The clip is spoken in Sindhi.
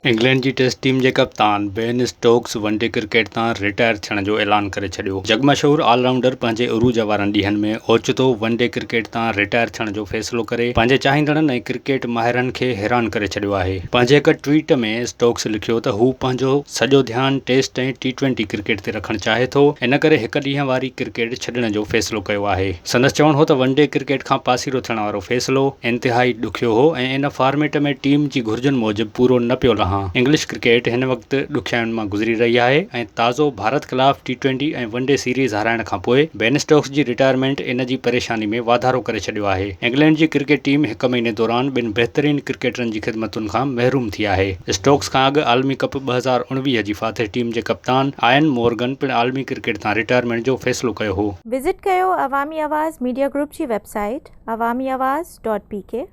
انگلينڊ جي ٽيسٽ ٽيم جي ڪپتان Ben Stokes one day cricket تان رٽائر ٿيڻ جو اعلان ڪري ڇڏيو. جڳ مشهور آل رائونڊر پنهنجي عروج وارن ڏينهن ۾ اوچتو ون ڊي ڪرڪيٽ تان رٽائر ٿيڻ جو فيصلو ڪري پنهنجي چاهيندڙن ۽ ڪرڪيٽ ماهرن کي حيران ڪري ڇڏيو آهي. پنهنجي هڪ ٽوئيٽ ۾ اسٽوڪس لکيو ته هو پنهنجو سڄو ڌيان ٽيسٽ ۽ ٽي ٽوئنٽي ڪرڪيٽ تي رکڻ چاهي ٿو، ان ڪري هڪ ڏينهن واري ڪرڪيٽ ڇڏڻ جو فيصلو ڪيو آهي. سندس چوڻ هو ته ون ڊي ڪرڪيٽ کان پاسيرو ٿيڻ وارو فيصلو انتهائي ڏکيو هو ۽ ان فارميٽ ۾ ٽيم جي گهرجن موجب پورو نه پيو لهان. انگلش ڪرڪيٽ هن وقت ڏکيائين مان گذري رهي آهي ۽ تازو ڀارت خلاف T twenty ۽ one day series هارائڻ کانپوء بين اسٽوڪس جي رٽائرمينٽ ان جي پريشاني ۾ واڌارو ڪري ڇڏيو آهي. انگلينڊ جي ڪرڪيٽ ٽيم هڪ مهيني دوران ٻن بهترين ڪرڪيٽرن جي خدمتن کان محروم ٿي آهي. اسٽوڪس کان اڳ عالمي ڪپ 2019 جي فاتح ٽيم جي ڪپتان آئن مورگن پڻ عالمي ڪرڪيٽ تان رٽائرمينٽ جو فيصلو ڪيو هو. وزٽ ڪيو عوامي آواز ميڊيا گروپ جي website Awami Awaz dot P K.